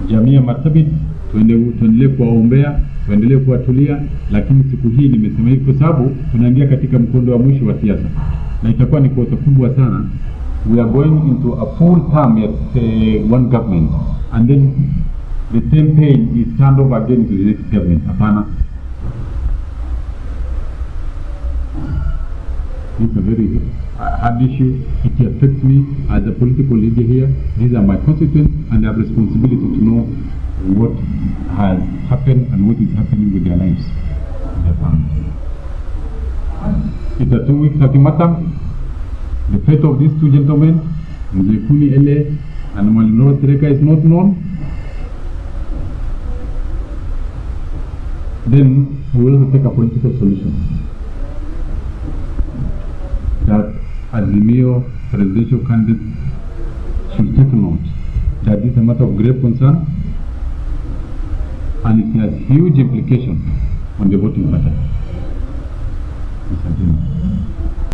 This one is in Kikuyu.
Jamii ya Marsabit tuendelee kuwaombea, tuendelee kuwatulia, lakini siku hii nimesema hivi kwa sababu tunaingia katika mkondo wa mwisho wa siasa na itakuwa ni kosa kubwa sana. We are going into a full term at one government and then the same pain is turned over again to the next government. Hapana. It's a very hard issue. It affects me as a political leader here. These are my constituents and I have responsibility to know what has happened and what is happening with their lives, their families. It's a 2 weeks ultimatum. The fate of these two gentlemen, Mzee Kuny Ele and Mwalimu Robert Sereka, is not known. Then we will also take a political solution that Azimio presidential candidate should take note that this is a matter of grave concern and it has huge implication on the voting pattern.